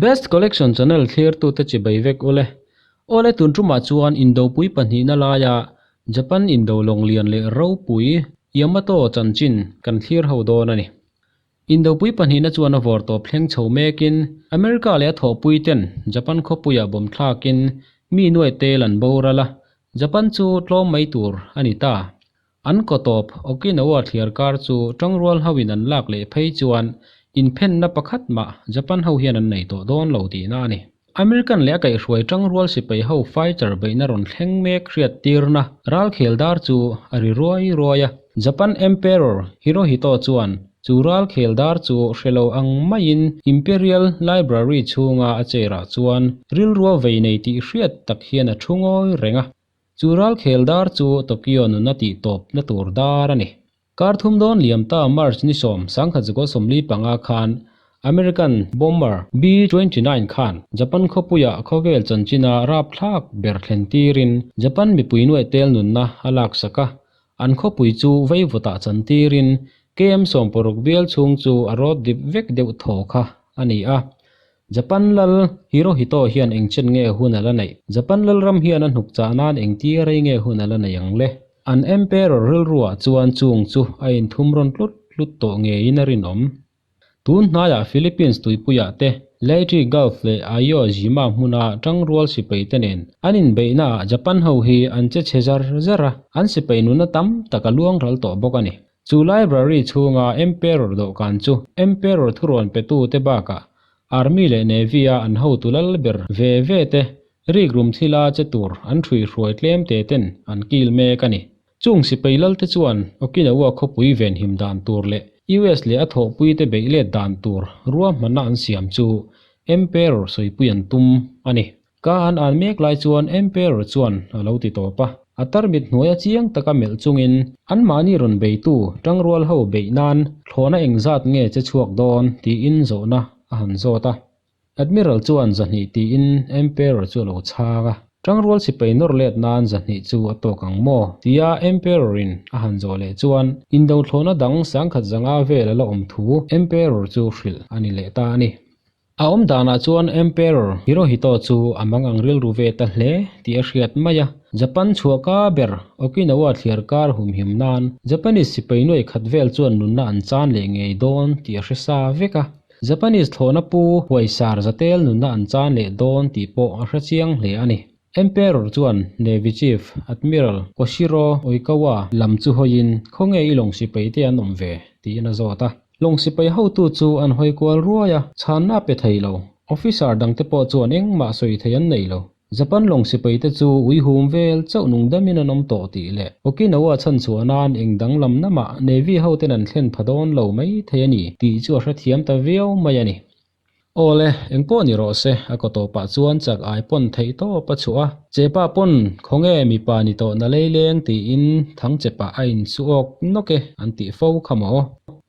Best Collection channel thlirtute chibai vek ule. Awle tun tumah chuan Indopui pahnihna laia Japan Indo lawng lian leh ropui Yamato chanchin kan thlir ho dawn a ni. Indopui pahnihna chuan a vawr tawp thleng chho mekin America leh a thawhpui ten Japan khawpuiah bawm thlakin mi nuai tel an boral a, Japan chu tlawm mai tur a ni ta. An kaw tawp Okinawa thliar kar chu tangrual hoin an lak leh phei chuan inphenna pakhat mah Japan ho hian an nei tawh dawn lo tihna a ni. American leh a kaihhruai tangrual sipai ho fighter beihna rawn thleng mek hriat tirna ralkhel dar chu a ri ruai ruai a. Japan Emperor Hirohito chuan chu ralkhel dar chu hre lo ang maiin Imperial Library chhunga a chair ah chuan rilrua vei nei tih hriat tak hian a thu ngawi reng a. Chu ralkhel dar chu Tokyo nuna tih tawpna tur dar a ni. Kar thum dawn liam ta March ni sawm sangkhat zakua 45 khan American bomber B-29 khan Japan khawpuia khawvel chanchina rapthlak ber thlen tirin Japan mipui nuaih tel nunna a laksak a, an khawpui chu veivawtah chan tirin KM 60 bial chhung chu a rawt dip vek deuh thaw kha a ni a. Japan lal Hirohito hian engchen nge hun a la neih? Japan lal ram hian a hnuk chah nan engtia rei nge hun a la nei ang le? An Emperor rilruah chuan chung chu a inthum rawn tlut tlut tawh ngeiin a rinawm. Tun hnaiah Philippines tuipuiah te, Leyte Gulf leh Iwo Jima hmuna tangrual sipai te nen an inbeihnaah Japan ho hi an che chhe zar zar a, an sipai nuna tam tak a luang ral tawh bawk a ni. Chu library chhunga Emperor dawhkan chu Emperor thurawn petu te bakah Army leh Navy a an hotu lal ber ve ve te rikrum thila che tur an ṭhuihruai tlem te ten an kil mek a ni. Chung sipai lal te chuan Okinawa khawpui venhim dan tur leh US leh a thawhpui te beih let dan tur ruahmanna an siam chu Emperor sawipui an tum a ni. Ka an an mek lai chuan Emperor chuan a lo ti tawp a, a tarmit hnuaia chiang taka melh chungin anmahni rawn beitu tangrual ho beih nan thlawhna engzat nge che chhuak dawn tiin zawhna a han zawt a. Admiral chuan 200 tiin Emperor chu a lo chhang a, tangrual sipai nawr let nan 200 chu a tawk ang maw? tia Emperor in a han zawh leh chuan indo thlawhna dang 1500 vel a la awm thu Emperor chu hrilh a ni leh ta a ni. A awm danah chuan Emperor Hirohito chu a mang ang rilru ve ta hle tih a hriat mai a. Japan chhuahka ber Okinawa thliar kar humhim nan Japanese sipai nuai khat vel chuan nunna an chan leh ngei dawn tih a hre sa vek a. Japanese thlawhna pu huaisar zatel nunna an chan leh dawn tih pawh a hre chiang hle a ni. Emperor chuan Navy Chief Admiral Koshiro Oikawa lam chu hawiin khawnge i lawng sipai te an awm ve? tiin a zawt a. Lawng sipai hotu chu an hawi kual ruai a, chhanna a pe thei lo. Officer dangte pawh chuan engmah sawi thei an nei lo. Japan lawng sipai te chu uihum vel chauh nung damin an awm tawh tih leh Okinawa chhanchhuah nan eng danglam namah Navy hoten an thlen pha dawn lo mai thei a ni tih chu a hrethiam ta viau mai a ni. Awle, engpawh ni rawh se, a kaw tawpah chuan chak ai pawn theih tawp a chhuah a. Chepa pawn, Khawnge mipa ni tawh na leileng tiin thang chepah a insu awk nawk e an tih fo kha maw?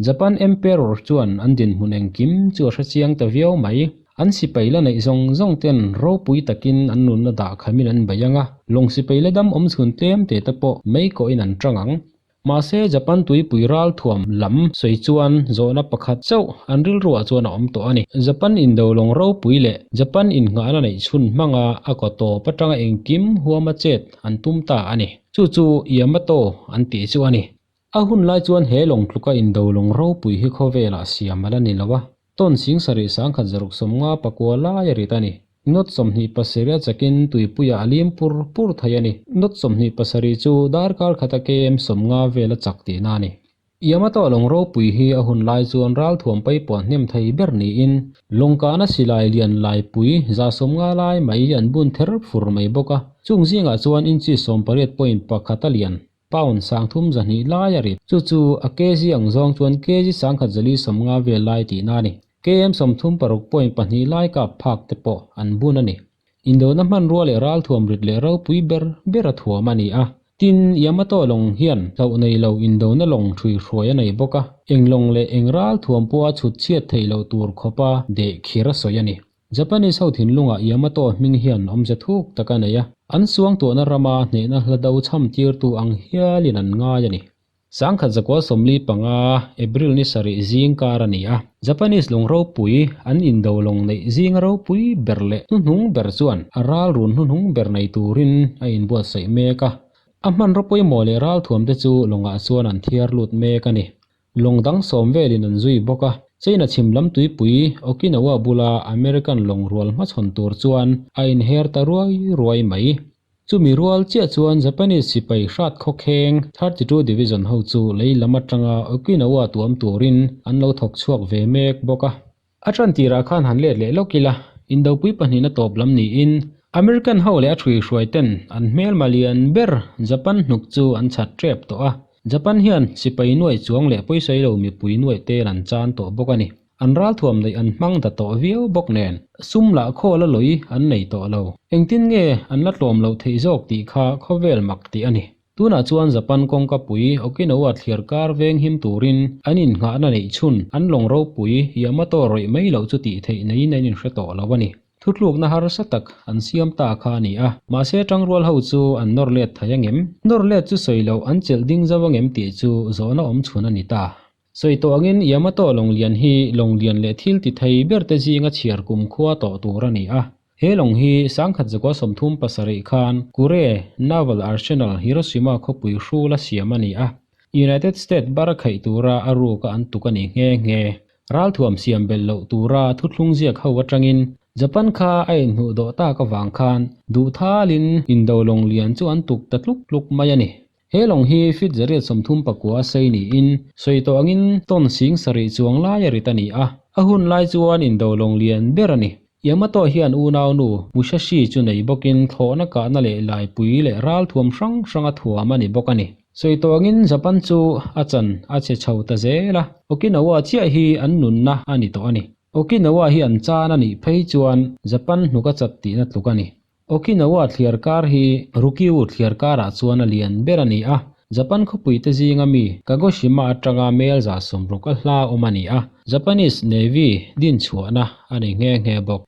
Japan Emperor chuan an dinhmun engkim chu a hrechiang ta viau mai. An sipai la neih zawng zawng ten ropui takin an nunna dah khamin an bei ang a, lawng sipai la dam awm chhun tlem te te pawh mei kawhin an tang ang. Mahse, Japan tuipui ralthuam lam sawi chuan zawhna pakhat chauh an rilruah chuan a awm tawh a ni. Japan indo lawng ropui leh Japan innghahna neih chhun hmanga a kaw tawp atanga engkim huama chet an tum ta a ni. Chu chu Yamato an tih chu a ni. A hun lai chuan he lawng tluka indo lawng ropui hi khawvelah siam a la ni lo a. Tawn sing sarih 1659 lai a rit a ni. Knot 27 a chakin tuipuiah a lim pur pur thei a ni. Knot 27 chu darkar khata km 50 vel a chak tihna a ni. Yamato lawng ropui hi a hun lai chuan ralthuam paipuan hnem thei ber niin lawngkahna silai lian laipui 150 lai mai an bun ther fur mai bawk a. Chung zingah chuan inchi 18 point pakhat a lian. Pound 3200 lai a rit. Chu chu a kg ang zawng chuan kg 1150 vel lai tihna a ni. KM 36.2 lai kap phak te pawh an bun a ni. Indona hmanrua leh ralthuam rit leh ropui ber ber a thuam a ni a. Tin, Yamato lawng hian hlauh nei lo indona lawng ṭhui hruai a nei bawk a. Eng lawng leh eng ralthuam pawha chhut chhiat theih loh tur khawpa deh khir a sawi a ni. Japanese ho thinlungah Yamato hming hian awmze thuk tak a nei a, an suangtuahna rama hnehna hla do chham tirtu ang hialin an ngai a ni. 1945, April ni sarih zing kar a ni a. Japanese lawng ropui, an indo lawng neih zinga ropui ber leh hnuhnung ber chuan a ral run hnuhnung ber nei turin a inbuatsaih mek a. A hmanraw pawimawh leh ralthuamte chu lawngah chuan an thiar lut mek a ni. Lawng dang sawm velin an zui bawk a, China chhim lam tuipui Okinawa bula American lawng rual hmachhawn tur chuan a inher ta ruai ruai mai. Chumi rual chiah chuan Japanese sipai hrat khawkheng 32 Division ho chu lei lam atanga Okinawa tuam turin an lo thawk chhuak ve mek bawk a. A tan tirah khan han let leh lawk ila, Indopui pahnihna tawp lam niin American ho leh a ṭhuihruai ten an hmelma lian ber Japan hnuk chu an chhat ṭep tawh a. Japan hian sipai nuaih chuang leh pawisawi lo mipui nuaih tel an chan tawh bawk a ni. An ralthuam neih an hmang ta tawh viau bawk nen, sum lah khawl a lawi an nei tawh lo. Engtin nge an la tlawm loh theih zawk tih kha khawvel mak tih a ni. Tunah chuan Japan kawngkapui Okinawa thliar kar veng him turin an innghahna neih chhun an lawng ropui Yamato rawih mai loh chu tih theih neiin an inhre tawh lo a ni. Thutlukna harsa tak an siam ta kha a ni a, mahse tangrual ho chu an nawr let thei angem? Nawr let chu sawi loh an chelh ding zo angem tih chu zawhna awm chhun a ni ta. Sawi tawh angin Yamato lawng lian hi lawng lian leh thil ti thei ber te zinga chhiar kum khua tawh tur a ni a. He lawng hi 1937 khan Kure Naval Arsenal Hiroshima khawpui hrula siam a ni a. United States bar khaih tura a ruka an tuk a ni nghe nghe. Ralthuam siam belh loh tura thuthlung ziak ho atangin Japan kha a inhnuh dawh tak avang khan duhthalin indo lawng lian chu an tuk ta tluk tluk mai a ni. He lawng hi feet 139 a sei niin sawi tawh angin ton sing sarih chuang lai a rit a ni a, a hun lai chuan indo lawng lian ber a ni. Yamato hian unaunu Musashi chu nei bawkin thlawhna kahna leh laipui leh ralthuam hrang hranga thuam a ni bawk a ni. Sawi tawh angin Japan chu a chan a chhe chho ta zel a, Okinawa chiah hi an nunna a ni tawh a ni. Okinawa hi an chan a nih phei chuan Japan hnuk a chat tihna tluk a ni. Okinawa thliar kar hi Ryukyu thliar karah chuan a lian ber a ni a, Japan khawpui te zinga mi Kagoshima atanga mel 160 a hla awm a ni a, Japanese Navy din chhuahna a ni nghe nghe bawk.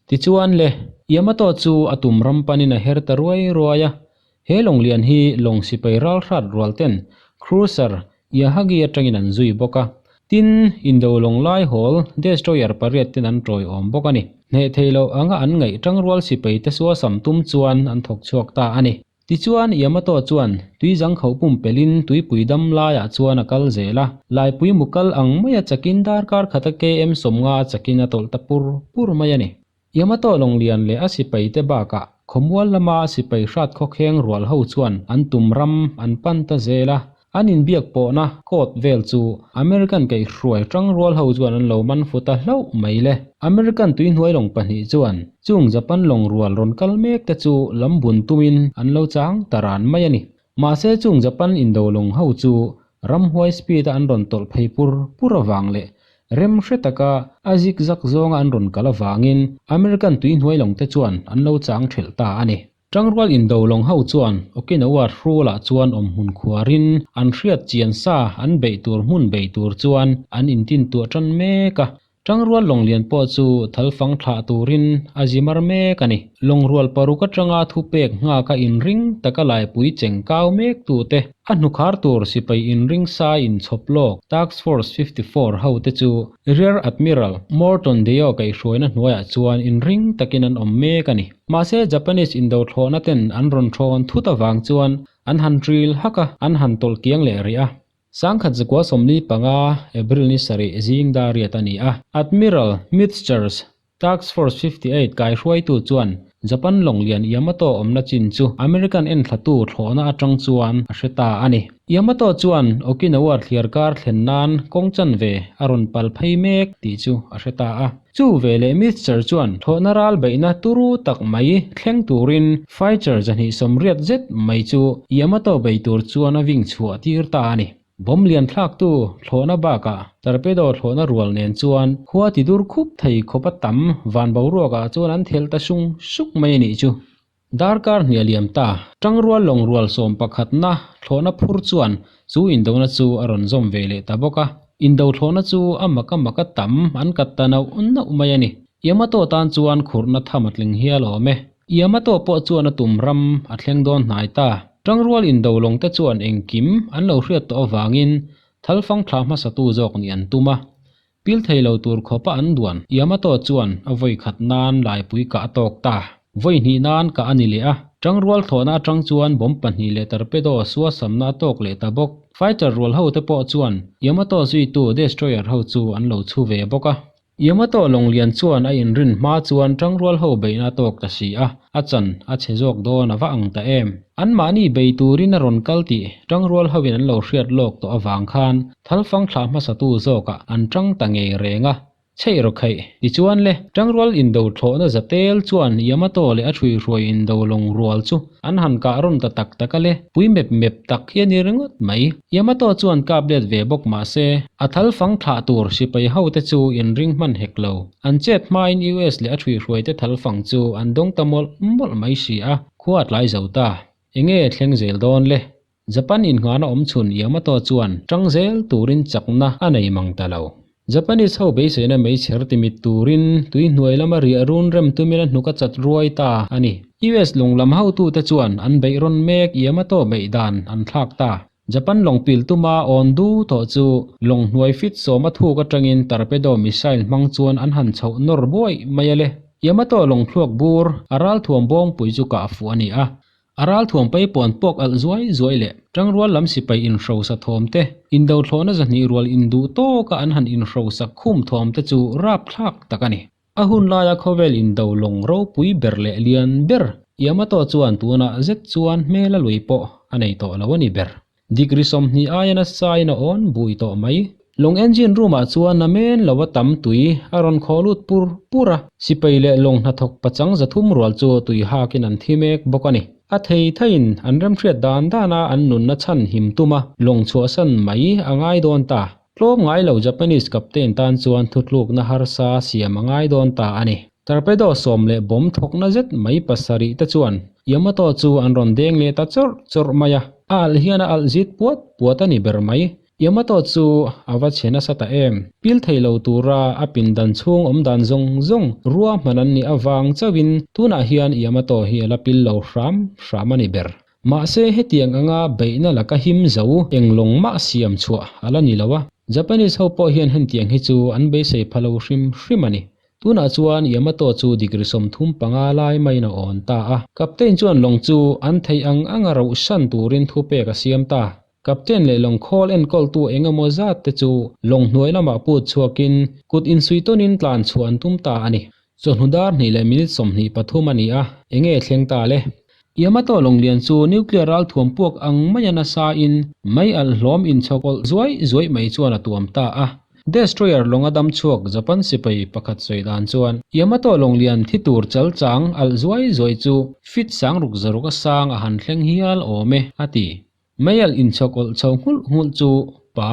Tichuan le, Yamato chu a tum ram panin a her ta ruai ruai a, he lawng lian hi lawng sipai ralhrat rual ten cruiser Yahagi atangin an zui bawk a. Tin, indo lawng lai hawl destroyer pariat ten an tawiawm bawk a ni. Hneh thei loh anga an ngaih tangrual sipai te suasam tum chuan an thawk chhuak ta a ni. Tichuan, Yamato chuan tui zangkhauh pumpelhin tuipui dam laiah chuan a kal zel a, laipui mu kal ang maia chakin darkar khata KM 50 a chakin a tawlh ta pur pur mai a ni. Yamato lawng lian leh a sipaite bakah khawmual lama sipai hrat khawkheng rual ho chuan an tum ram an pan ta zel a, an inbiak pawhna court vel chu American kaihhruai tangrual ho chuan an lo man fu ta hlauh mai le. American tuihnuai lawng pahnih chuan chung Japan lawng rual rawn kal mek te chu lam bun tumin an lo chang ta ran mai a ni. Mahse chung Japan indo lawng ho chu ramhuai speed a an rawn tawlh phei pur pur avang leh rem hre taka a zik zak zawnga an rawn kal avangin American tuihnuai lawng te chuan an lo chang thelh ta a ni. Tangrual indo lawng ho chuan Okinawa hrulah chuan awm hmun khuarin an hriat chian sa an beih tur hmun bei tur chuan an intin tuah tan mek a. Tangrual lawng lian pawh chu thalfang thlah turin a zi mar mek a ni. Lawngrual paruk atanga thupek nghaka inring taka laipui cheng kau mek tute a hnukhar tur sipai inring sa inchhawp lawk Task Force 54 hote chu Rear Admiral Morton Deyo kaihhruaina hnuaiah chuan inring takin an awm mek a ni. Mahse Japanese indo thlawhna ten an rawn thawn thut avang chuan an han ṭil hak a, an han tawlh kiang leh rih a. 1945, April ni sarih zing dar riat a ni a. Admiral Mitscher's Task Force 58 kaihruaitu chuan Japan lawng lian Yamato awmna chin chu American enthlatu thlawhna atang chuan a hre ta a ni. Yamato chuan Okinawa thliar kar thlen nan kawng chanve a rawn pal phei mek tih chu a hre ta a. Chu veleh Mitscher chuan thlawhna ral beihna turu tak mai thleng turin fighter 280 zet mai chu Yamato bei tur chuan a ving chhuah tir ta a ni. Bomb lian thlaktu thlawhna bakah torpedo thlawhna rual nen chuan khua ti dur khup thei khawp a tam van boruakah chuan an thelh ta sung suk mai a nih chu. Darkar hniah liam ta, tangrual lawng rual sawm pakhatna thlawhna phur chuan chu indona chu a rawn zawm ve leh ta bawk a. Indo thlawhna chu a mak a mak a tam an kat ta nauh nauh mai a ni. Yamato tan chuan khurhna tham a tling hial awm e. Yamato pawh chuan a tum ram a thleng dawn hnai ta. Tangrual indo lawng te chuan engkim an lo hriat tawh avangin thalfang thlah hmasatu zawk nih an tum a. Pil thei lo tur khawpa an duan Yamato chuan a vawi khat nan laipui kah a tawk ta. Vawi hnih nan kah a ni leh a. Tangrual thlawhna atang chuan bomb pahnih leh torpedo suasamna a tawk leh ta bawk. Fighter rual ho te pawh chuan Yamato zuitu destroyer ho chu an lo chhu ve bawk a. Yamato lawnglian chuan a inrin hma chuan tangrual ho beihna a tawk ta si a, a chan a chhe zawk dawn a va ang ta em. Anmahni bei turin a rawn kal tih tangrual hoin an lo hriat lawk tawh avang khan thalfang thlah hmasatu zawkah an tang ta ngei reng a. Chheih rawh kheih. Tichuan le, tangrual indo thlawhna za tel chuan Yamato leh a ṭhuihruai indo lawng rual chu an han kah rawn ta tak tak a le, pui mep mep tak hi a ni ringawt mai. Yamato chuan kap let ve bawk mah se, a thal fang thlah tur sipai ho te chu inring hman hek lo. An chet hmain US leh a ṭhuihruai te thal fang chu an dawng ta mawlh mawlh mai si a, khua a tlai zo ta. Enge thleng zel dawn le? Japan inngahna awm chhun Yamato chuan ṭang zel turin chakna a nei mang ta lo. Japanese ho beiseina meichher timit turin tui hnuai lama riah run rem tumin a hnuk a chat ruai ta a ni. US lawng lam hotute chuan an beih rawn mek Yamato beih dan an thlak ta. Japan lawng pil tuma awn du tawh chu lawng hnuai fit sawma thuk atangin torpedo missile hmang chuan an han chhoh nawr buai mai a le. Yamato lawng thluak bur a ralthuam bawngpui chu kah fuh a ni a. A ralthuam paipawn pawk alh zuai zuai leh tangrual lam sipai inhrosa thawm te, indo thlawhna zahnih rual induh tawka an han inhrosak khum thawm te chu rapthlak tak a ni. A hun laia khawvel indo lawng ropui ber leh lian ber Yamato chuan tunah zet chuan hmel a lui pawh a nei tawh lo a ni ber. Degree 20 aia nasa in a awn bui tawh mai. Lawng engine room ah chuan a men lo a tam tui a rawn khaw lut pur pur a, sipai leh lawng hnathawk pachang 300 rual chu tui hak in an thi mek bawk a ni. A thei theiin an remhriat dan dan a an nunna chhan him tum a, lawng chhuahsan mai a ngai dawn ta. Tlawm ngai lo Japanese captain tan chuan thutlukna harsa siam a ngai dawn ta a ni. Torpedo sawm leh bomb thawkna zet mai pasarih te chuan Yamato chu an rawn deng leh ta chawrh chawrh mai a, a alh hian a alh zit puat puat a ni ber mai. Yamato chu a va chhe nasa ta em? Pil thei lo tura a pindan chhung awm dan zawng zawng ruahman an nih avang chauhin tunah hian Yamato hi a la pil lo hram hram a ni ber. Mahse hetiang anga beihna laka him zo eng lawng mah siam chhuah a la ni lo a, Japanese ho pawh hian hentiang hi chu an beisei pha lo hrim hrim a ni. Tunah chuan Yamato chu degree 35 lai maiin a awn ta a. Captain chuan lawng chu an theih ang anga rohsan turin thupek a siam ta. Captain leh lawng khawl enkawltu eng emaw zat te chu lawng hnuai lamah put chhuakin kut insuih tawnin tlan chhuah an tum ta a ni. Chawhnu dar hnih leh minute 23 a ni a, enge thleng ta le? Yamato lawnglian chu nuclear ralthuam puak ang maia nasa in mei alh hlawm inchhawkawlh zuai zuai mai chuan a tuam ta a. Destroyer lawng a dam chhuak Japan sipai pakhat sawi dan chuan Yamato lawnglian thi tur chal chang alh zuai zuai chu feet 66 a sang a han thleng hial awm e, a ti. Mei alh inchhawkawlh chho nghulh nghulh chu pa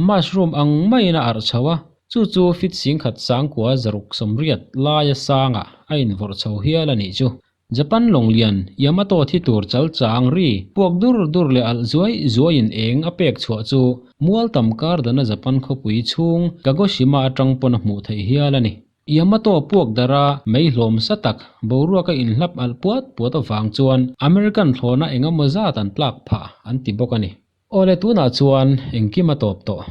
mushroom ang maiin a arh chho a, chu chu feet 1980 laia sangah a invawrh chho hial a nih chu. Japan lawnglian Yamato thi tur chal chang ri puak dur dur leh alh zuai zuaiin eng a pek chhuah chu mual tam kar dana Japan khawpui chhung Kagoshima atang pawn a hmuh theih hial a ni. Yamato puak dara mei hlawm sa tak boruak a inhlap alh puat puat avang chuan American thlawhna eng emaw zat an tlak phah an ti bawk a ni. Awle tunah chuan engkim a tawp tawh.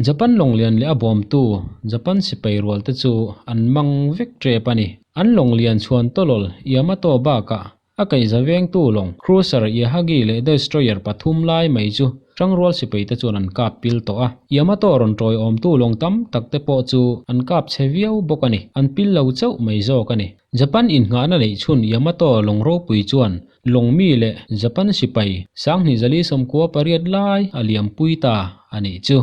Japan lawnglian leh a bawmtu Japan sipai rual te chu an mang vek tep a ni. An lawnglian chhuan tawlawl Yamato bakah a kaihza vengtu lawng Cruiser Yahagi leh Destroyer pathum lai mai chu tangrual sipai te chuan an kap pil tawh a. Yamato rawn tawiawmtu lawng tam tak te pawh chu an kap chhe viau bawk a ni. An pil lo chauh mai zawk a ni. Japan innghahna neih chhun Yamato lawng ropui chuan lawng mi leh Japan sipai 2498 lai a liampui ta a nih chu.